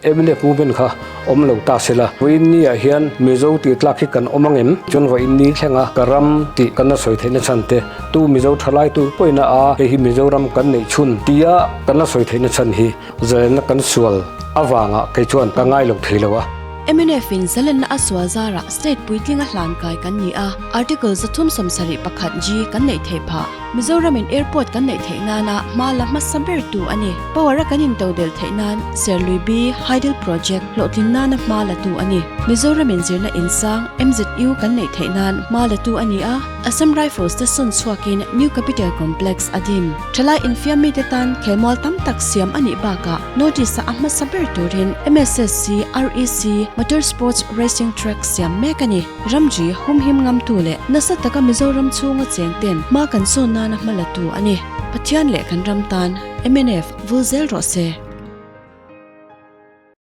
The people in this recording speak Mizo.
Mnf movement kha awm lo ta se la, vawiin ni ah hian Mizo tih tlak hi kan awm ang em? Chuan vawiin ni thlenga ka ram tih kan la sawi theihna chhan te, tu Mizo thalai tu pawhin a a hei hi Mizoram kan neih chhun tia kan la sawi theihna chhan hi zalenna kan sual avangah kei chuan ka ngai lo thei lo a. Mnf in zalenna a sual zarah state puitlinga hlan kai kan ni a, Article 371 G kan neih theih phah. Mizoram in airport kan neih theih nana hma la hmasa ber tu a ni. Power a kan intodelh theih nan Serlui B Hydel Project hlawhtlin nana hma la tu a ni. Mizoram in zirna insang MZU kan neih theih nan hma la tu a ni a, Assam Rifles te sawn chhuakin New Capital Complex a din. Thalai infiam mite tan khelmual tam tak siam a nih bakah Notice-a a hmasa ber turin MSSC REC Motor Sports Racing Track siam mek a ni. Ramri humhim ngamtu leh nasa taka Mizoram chhunga cheng ten hma kan sawn nana hma latu a ni. Pathian leh kan ram tan mnf vul zel rawh se.